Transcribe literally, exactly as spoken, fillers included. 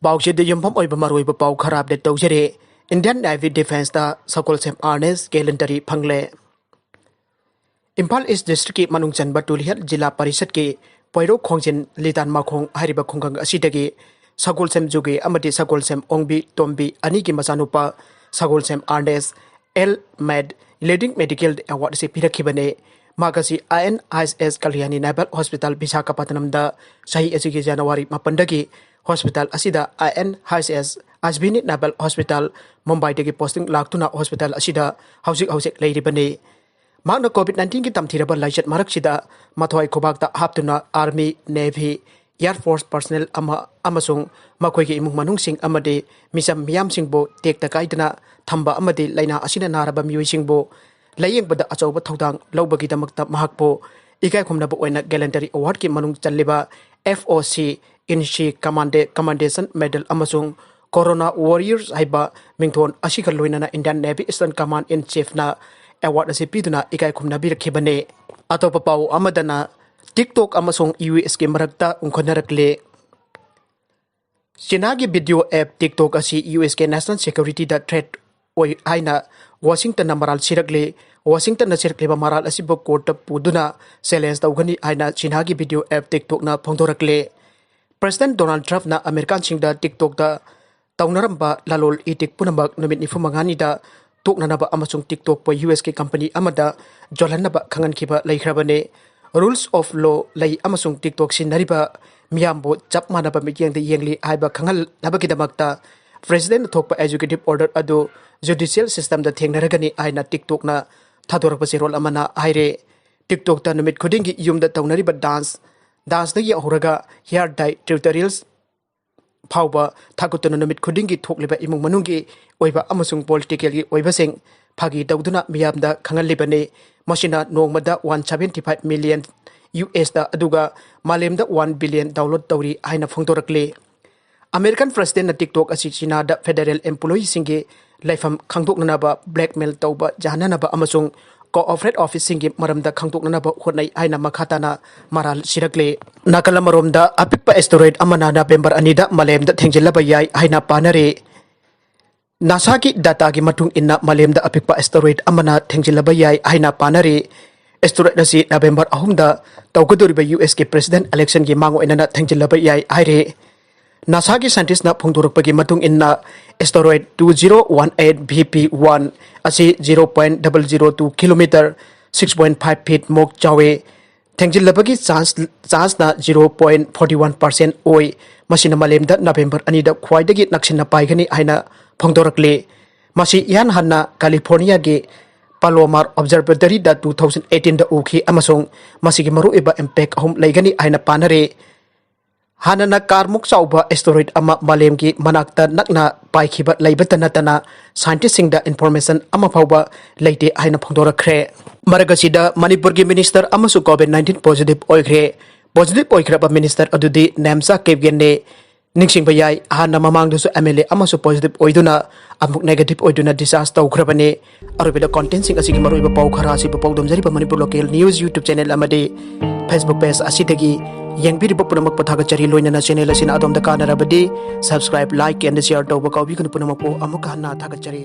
ꯄꯥꯎꯆꯦꯗ ꯌꯨꯝꯐꯝ ꯑꯣꯏꯕ ꯃꯔꯨꯑꯣꯏꯕ ꯄꯥꯎ ꯈꯔ ꯑꯞꯗꯦꯠ ꯇꯧꯖꯔꯤ꯫ ꯏꯟꯗꯤꯌꯟ ꯅꯦꯚꯤ ꯗꯤꯐꯦꯟꯁꯇ ꯁꯒꯣꯜꯁꯦꯝ ꯑꯥꯔꯅꯦꯁ ꯒꯦꯂꯦꯟꯗꯔꯤ ꯐꯪꯂꯦ꯫ ꯏꯝꯐꯥꯜ ꯏꯁ ꯗꯤꯁꯇ꯭ꯔꯤꯛꯀꯤ ꯃꯅꯨꯡ ꯆꯟꯕ ꯇꯨꯂꯤꯍꯠ ꯖꯤꯂꯥ ꯄꯔꯤꯁꯠꯀꯤ ꯄꯣꯏꯔꯧ ꯈꯣꯡꯖꯤꯟ ꯂꯤꯇꯥꯟ ꯃꯈꯣꯡ ꯍꯥꯏꯔꯤꯕ ꯈꯨꯡꯒꯪ ꯑꯁꯤꯗꯒꯤ ꯁꯒꯣꯜꯁꯦꯝ ꯖꯨꯒꯤ ꯑꯃꯗꯤ ꯁꯒꯣꯜꯁꯦꯝ ꯑꯣꯡꯕꯤ ꯇꯣꯝꯕꯤ ꯑꯅꯤꯒꯤ ꯃꯆꯥꯅꯨꯄꯥ Sagolsem Arnesh L med leading medical award ꯑꯁꯤ ꯄꯤꯔꯛꯈꯤꯕꯅꯤ꯫ ꯃꯍꯥꯛ ꯑꯁꯤ I N I S S Kalyani naval hospital ꯕꯤꯁꯥꯈꯥꯄꯠꯅꯝꯗ ꯆꯍꯤ ꯑꯁꯤꯒꯤ ꯖꯅꯋꯥꯔꯤ ꯃꯥꯄꯟꯗꯒꯤ ꯍꯣꯁꯄꯤꯇꯥꯜ ꯑꯁꯤꯗ I N I S S ꯑꯁꯕꯤꯅꯤ ꯅꯦꯚꯦꯜ ꯍꯣꯁꯄꯤꯇꯥꯜ ꯃꯨꯝꯕꯥꯏꯗꯒꯤ ꯄꯣꯁꯇꯤꯡ ꯂꯥꯛꯇꯨꯅ ꯍꯣꯁꯄꯤꯇꯥꯜ ꯑꯁꯤꯗ ꯍꯧꯖꯤꯛ ꯍꯧꯖꯤꯛ ꯂꯩꯔꯤꯕꯅꯤ꯫ ꯃꯍꯥꯛꯅ ꯀꯣꯚꯤꯗ ꯅꯥꯏꯟꯇꯤꯟꯒꯤ ꯇꯝꯊꯤꯔꯕ ꯂꯥꯏꯆꯠ ꯃꯔꯛꯁꯤꯗ ꯃꯊ꯭ꯋꯥꯏ ꯈꯨꯕꯥꯛꯇ ꯍꯥꯞꯇꯨꯅ army, navy, air force personal ꯑꯃ ꯑꯃꯁꯨꯡ ꯃꯈꯣꯏꯒꯤ ꯏꯃꯨꯡ ꯃꯅꯨꯡꯁꯤꯡ ꯑꯃꯗꯤ ꯃꯤꯆꯝ ꯃꯤꯌꯥꯝꯁꯤꯡꯕꯨ ꯇꯦꯛꯇ ꯀꯥꯏꯗꯅ ꯊꯝꯕ ꯑꯃꯗꯤ ꯂꯥꯏꯅꯥ ꯑꯁꯤꯅ ꯅꯥꯔꯕ ꯃꯤꯑꯣꯏꯁꯤꯡꯕꯨ ꯂꯥꯌꯦꯡꯕꯗ ꯑꯆꯧꯕ ꯊꯧꯗꯥꯡ ꯂꯧꯕꯒꯤꯗꯃꯛꯇ ꯃꯍꯥꯛꯄꯨ ꯏꯀꯥꯏ ꯈꯨꯝꯅꯕ ꯑꯣꯏꯅ ꯒꯦꯂꯦꯟꯗꯔꯤ ꯑꯦꯋꯥꯔꯗꯀꯤ ꯃꯅꯨꯡ ꯆꯜꯂꯤꯕ ꯑꯦꯐ ꯑꯣ ꯁꯤ ꯏꯟꯁꯤ ꯀꯃꯥꯟꯗꯦ ꯀꯃꯥꯟꯗꯦꯁꯟ ꯃꯦꯗꯜ ꯑꯃꯁꯨꯡ ꯀꯣꯔꯣꯅꯥ ꯋꯥꯔꯤꯌꯔꯁ ꯍꯥꯏꯕ ꯃꯤꯡꯊꯣꯟ ꯑꯁꯤꯒ ꯂꯣꯏꯅꯅ ꯏꯟꯗꯤꯌꯟ ꯅꯦꯚꯤ ꯏꯁꯇꯔꯟ ꯀꯃꯥꯟ ꯏꯟ ꯆꯤꯐꯅ ꯑꯦꯋꯥꯔꯗ ꯑꯁꯤ ꯄꯤꯗꯨꯅ ꯏꯀꯥꯏ ꯈꯨꯝꯅꯕꯤꯔꯛꯈꯤꯕꯅꯤ꯫ ꯑꯇꯣꯞꯄ ꯄꯥꯎ ꯑꯃꯗꯅ, ꯇꯤꯛꯇꯣꯛ ꯑꯃꯁꯨꯡ ꯌꯨ ꯑꯦꯁꯀꯤ ꯃꯔꯛꯇ ꯎꯪꯈꯠꯅꯔꯛꯂꯦ꯫ ꯆꯤꯅꯥꯒꯤ ꯚꯤꯗꯤꯑꯣ ꯑꯦꯞ ꯇꯤꯛꯇꯣꯛ ꯑꯁꯤ ꯌꯨ ꯑꯦꯁꯀꯤ ꯅꯦꯁꯅꯦꯜ ꯁꯦꯀ꯭ꯌꯨꯔꯤꯇꯤꯗ ꯊ꯭ꯔꯦꯠ ꯑꯣꯏ ꯍꯥꯏꯅ ꯋꯥꯁꯤꯡꯇꯟꯅ ꯃꯔꯥꯜ ꯁꯤꯔꯛꯂꯤ꯫ ꯋꯥꯁꯤꯡꯇꯟꯅ ꯁꯤꯔꯛꯂꯤꯕ ꯃꯔꯥꯜ ꯑꯁꯤꯕꯨ ꯀꯣꯔꯠꯇ ꯄꯨꯗꯨꯅ ꯆꯦꯂꯦꯟꯖ ꯇꯧꯒꯅꯤ ꯍꯥꯏꯅ ꯆꯤꯅꯥꯒꯤ ꯚꯤꯗꯤꯑꯣ ꯑꯦꯞ ꯇꯤꯛꯇꯣꯛꯅ ꯐꯣꯡꯗꯣꯔꯛꯂꯦ꯫ ꯄ꯭ꯔꯦꯁꯤꯗꯦꯟꯠ ꯗꯣꯅꯥꯜꯗ ꯇ꯭ꯔꯝꯞꯅ ꯑꯃꯦꯔꯤꯀꯥꯟꯁꯤꯡꯗ ꯇꯤꯛꯇꯣꯛꯇ ꯇꯧꯅꯔꯝꯕ ꯂꯂꯣꯜ ꯏꯇꯤꯛ ꯄꯨꯝꯅꯃꯛ ꯅꯨꯃꯤꯠ ꯅꯤꯐꯨ ꯃꯉꯥꯅꯤꯗ ꯇꯣꯛꯅꯅꯕ ꯑꯃꯁꯨꯡ ꯇꯤꯛꯇꯣꯛꯄꯨ ꯌꯨ ꯑꯦꯁꯀꯤ ꯀꯝꯄꯅꯤ ꯑꯃꯗ ꯌꯣꯜꯍꯟꯅꯕ ꯈꯪꯍꯟꯈꯤꯕ ꯂꯩꯈ꯭ꯔꯕꯅꯤ꯫ ꯔꯨꯜꯁ ꯑꯣꯐ ꯂꯣ ꯂꯩ ꯑꯃꯁꯨꯡ ꯇꯤꯛꯇꯣꯛ ꯁꯤꯖꯤꯟꯅꯔꯤꯕ ꯃꯤꯌꯥꯝꯕꯨ ꯆꯞ ꯃꯥꯟꯅꯕ ꯃꯤꯠꯌꯦꯡꯗ ꯌꯦꯡꯂꯤ ꯍꯥꯏꯕ ꯈꯪꯍꯟꯅꯕꯒꯤꯗꯃꯛꯇ ꯄ꯭ꯔꯦꯁꯤꯗꯦꯟꯠꯅ ꯊꯣꯛꯄ ꯑꯦꯛꯖꯤꯀ꯭ꯌꯨꯇꯤꯚ ꯑꯣꯔꯗꯔ ꯑꯗꯨ ꯖꯨꯗꯤꯁꯤꯌꯦꯜ ꯁꯤꯁꯇꯦꯝꯗ ꯊꯦꯡꯅꯔꯒꯅꯤ ꯍꯥꯏꯅ ꯇꯤꯛꯇꯣꯛꯅ ꯊꯥꯗꯣꯔꯛꯄ ꯆꯦꯔꯣꯜ ꯑꯃꯅ ꯍꯥꯏꯔꯦ꯫ ꯇꯤꯛꯇꯣꯛꯇ ꯅꯨꯃꯤꯠ ꯈꯨꯗꯤꯡꯒꯤ ꯌꯨꯝꯗ ꯇꯧꯅꯔꯤꯕ ꯗꯥꯟꯁ, ꯗꯥꯟꯁꯇꯒꯤ ꯍꯧꯔꯒ ꯍꯤꯌꯥꯔ ꯗꯥꯏ ꯇ꯭ꯌꯨꯇꯣꯔꯤꯌꯦꯜꯁ ꯐꯥꯎꯕ ꯊꯥꯒꯠꯇꯨꯅ ꯅꯨꯃꯤꯠ ꯈꯨꯗꯤꯡꯒꯤ ꯊꯣꯛꯂꯤꯕ ꯏꯃꯨꯡ ꯃꯅꯨꯡꯒꯤ ꯑꯣꯏꯕ ꯑꯃꯁꯨꯡ ꯄꯣꯂꯤꯇꯤꯀꯦꯜꯒꯤ ꯑꯣꯏꯕꯁꯤꯡ ꯐꯥꯒꯤ ꯇꯧꯗꯨꯅ ꯃꯤꯌꯥꯝꯗ ꯈꯪꯍꯜꯂꯤꯕꯅꯤ꯫ ꯃꯁꯤꯅ ꯅꯣꯡꯃꯗ one seventy five million U ꯑꯦꯁꯇ, ꯑꯗꯨꯒ ꯃꯥꯂꯦꯝꯗ ꯋꯥꯟ ꯕꯤꯂꯤꯌꯟ ꯗꯥꯎꯟꯂꯣꯗ ꯇꯧꯔꯤ ꯍꯥꯏꯅ ꯐꯣꯡꯗꯣꯔꯛꯂꯤ꯫ ꯑꯃꯦꯔꯤꯀꯥꯟ ꯄ꯭ꯔꯦꯁꯤꯗꯦꯟꯠꯅ ꯇꯤꯛꯇꯣꯛ ꯑꯁꯤ ꯆꯤꯅꯥꯗ ꯐꯦꯗꯔꯦꯜ ꯑꯦꯝꯄ꯭ꯂꯣꯌꯤꯁꯤꯡꯒꯤ ꯂꯩꯐꯝ ꯈꯪꯗꯣꯛꯅꯅꯕ ꯕ꯭ꯂꯦꯛꯃꯦꯜ ꯇꯧꯕ ꯌꯥꯅꯅꯕ ꯑꯃꯁꯨꯡ ꯀꯣꯑꯣꯄꯔꯦꯠ ꯑꯣꯐꯤꯁꯁꯤꯡꯒꯤ ꯃꯔꯝꯗ ꯈꯪꯗꯣꯛꯅꯅꯕ ꯍꯣꯠꯅꯩ ꯍꯥꯏꯅ ꯃꯈꯥ ꯇꯥꯅ ꯃꯔꯥꯜ ꯁꯤꯔꯛꯂꯤ꯫ ꯅꯥꯀꯜ ꯑꯃꯔꯣꯝꯗ, ꯑꯄꯤꯛꯄ ꯑꯦꯁꯇꯦꯔꯣꯏꯗ ꯑꯃꯅ ꯅꯕꯦꯝꯕꯔ ꯑꯅꯤꯗ ꯃꯥꯂꯦꯝꯗ ꯊꯦꯡꯖꯤꯜꯂꯕ ꯌꯥꯏ ꯍꯥꯏꯅ ꯄꯥꯅꯔꯤ꯫ ꯅꯥꯁꯥꯒꯤ ꯗꯥꯇꯥꯒꯤ ꯃꯇꯨꯡ ꯏꯟꯅ, ꯃꯥꯂꯦꯝꯗ ꯑꯄꯤꯛꯄ ꯑꯦꯁꯇꯦꯔꯣꯏꯗ ꯑꯃꯅ ꯊꯦꯡꯖꯤꯜꯂꯕ ꯌꯥꯏ ꯍꯥꯏꯅ ꯄꯥꯅꯔꯤ꯫ ꯑꯦꯁꯇꯦꯔꯣꯏꯗ ꯑꯁꯤ ꯅꯕꯦꯝꯕꯔ ꯑꯍꯨꯝꯗ ꯇꯧꯒꯗꯧꯔꯤꯕ ꯌꯨ ꯑꯦꯁꯀꯤ ꯄ꯭ꯔꯦꯁꯤꯗꯦꯟꯠ ꯏꯂꯦꯛꯁꯟꯒꯤ ꯃꯥꯡ ꯑꯣꯏꯅꯅ ꯊꯦꯡꯖꯤꯜꯂꯕ ꯌꯥꯏ ꯍꯥꯏꯔꯤ꯫ ꯅꯥꯁꯥꯒꯤ ꯁꯥꯏꯟꯇꯤꯁꯅ ꯐꯣꯡꯗꯣꯔꯛꯄꯒꯤ ꯃꯇꯨꯡ ꯏꯟꯅ, steroid two zero one eight V P one ꯑꯁꯤ zero point double zero two kilometer, six point five feet ꯃꯨꯛ ꯆꯥꯎꯏ꯫ ꯊꯦꯡꯖꯤꯜꯂꯕꯒꯤ chance, ꯆꯥꯟꯁꯅ zero point forty one percent ꯑꯣꯏ꯫ ꯃꯁꯤꯅ ꯃꯥꯂꯦꯝꯗ ꯅꯕꯦꯝꯕꯔ ꯑꯅꯤꯗ ꯈ꯭ꯋꯥꯏꯗꯒꯤ ꯅꯛꯁꯤꯟꯅ ꯄꯥꯏꯒꯅꯤ ꯍꯥꯏꯅ ꯐꯣꯡꯗꯣꯔꯛꯂꯤ꯫ ꯃꯁꯤ ꯏꯍꯥꯟ ꯍꯥꯟꯅ ꯀꯥꯂꯤꯐꯣꯔꯅꯤꯌꯥꯒꯤ ꯄꯥꯂꯣꯃꯥꯔ ꯑꯣꯕꯖꯔꯕꯦꯇꯔꯤꯗ two thousand eighteenꯗ ꯎꯈꯤ, ꯑꯃꯁꯨꯡ ꯃꯁꯤꯒꯤ ꯃꯔꯨꯑꯣꯏꯕ ꯏꯝꯄꯦꯛ ꯑꯍꯨꯝ ꯂꯩꯒꯅꯤ ꯍꯥꯏꯅ ꯄꯥꯅꯔꯤ꯫ ꯍꯥꯟꯅꯅ ꯀꯥꯔꯃꯨꯛ ꯆꯥꯎꯕ ꯑꯦꯁꯇꯦꯔꯣꯏꯗ ꯑꯃ ꯃꯥꯂꯦꯝꯒꯤ ꯃꯅꯥꯛꯇ ꯅꯛꯅ ꯄꯥꯏꯈꯤꯕ ꯂꯩꯕꯇ ꯅꯠꯇꯅ, ꯁꯥꯏꯟꯇꯤꯁꯁꯤꯡꯗ ꯏꯟꯐꯣꯔꯃꯦꯁꯟ ꯑꯃ ꯐꯥꯎꯕ ꯂꯩꯇꯦ ꯍꯥꯏꯅ ꯐꯣꯡꯗꯣꯔꯛꯈ꯭ꯔꯦ꯫ ꯃꯔꯛ ꯑꯁꯤꯗ, ꯃꯅꯤꯄꯨꯔꯒꯤ ꯃꯤꯅꯤꯁꯇꯔ ꯑꯃꯁꯨ ꯀꯣꯚꯤꯗ nineteen ꯄꯣꯖꯤꯇꯤꯚ ꯑꯣꯏꯈ꯭ꯔꯦ꯫ ꯄꯣꯖꯤꯇꯤꯚ ꯑꯣꯏꯈ꯭ꯔꯕ ꯃꯤꯅꯤꯁꯇꯔ ꯑꯗꯨꯗꯤ ꯅꯦꯝꯆꯥ ꯀꯤꯞꯒꯦꯟꯅꯦ꯫ ꯅꯤꯡꯁꯤꯡꯕ ꯌꯥꯏ, ꯍꯥꯟꯅ ꯃꯃꯥꯡꯗꯁꯨ ꯑꯦꯝ ꯑꯦꯜ ꯑꯦ ꯑꯃꯁꯨ ꯄꯣꯖꯤꯇꯤꯚ ꯑꯣꯏꯗꯨꯅ ꯑꯃꯨꯛ ꯅꯦꯒꯦꯇꯤꯚ ꯑꯣꯏꯗꯨꯅ ꯗꯤꯁꯆꯥꯔꯖ ꯇꯧꯈ꯭ꯔꯕꯅꯤ꯫ ꯑꯔꯣꯏꯕꯗ, ꯀꯣꯟꯇꯦꯟꯁꯤꯡ ꯑꯁꯤꯒꯤ ꯃꯔꯨꯑꯣꯏꯕ ꯄꯥꯎ ꯈꯔ ꯑꯁꯤꯕꯨ ꯄꯥꯎꯗꯝꯖꯔꯤꯕ Manipur local news YouTube channel ꯑꯃꯗꯤ ꯐꯦꯁꯕꯨꯛ ꯄꯦꯖ ꯑꯁꯤꯗꯒꯤ ꯌꯦꯡꯕꯤꯔꯤꯕ ꯄꯨꯝꯅꯃꯛꯄꯨ ꯊꯥꯒꯠꯆꯔꯤ꯫ ꯂꯣꯏꯅꯅ ꯆꯦꯅꯦꯜ ꯑꯁꯤꯅ ꯑꯗꯣꯝꯗ ꯀꯥꯟꯅꯔꯕꯗꯤ subscribe, like and share ꯇꯧꯕ ꯀꯥꯎꯕꯤꯒꯅꯨ꯫ ꯄꯨꯝꯅꯃꯛꯄꯨ ꯑꯃꯨꯛꯀ ꯍꯟꯅ ꯊꯥꯒꯠꯆꯔꯤ꯫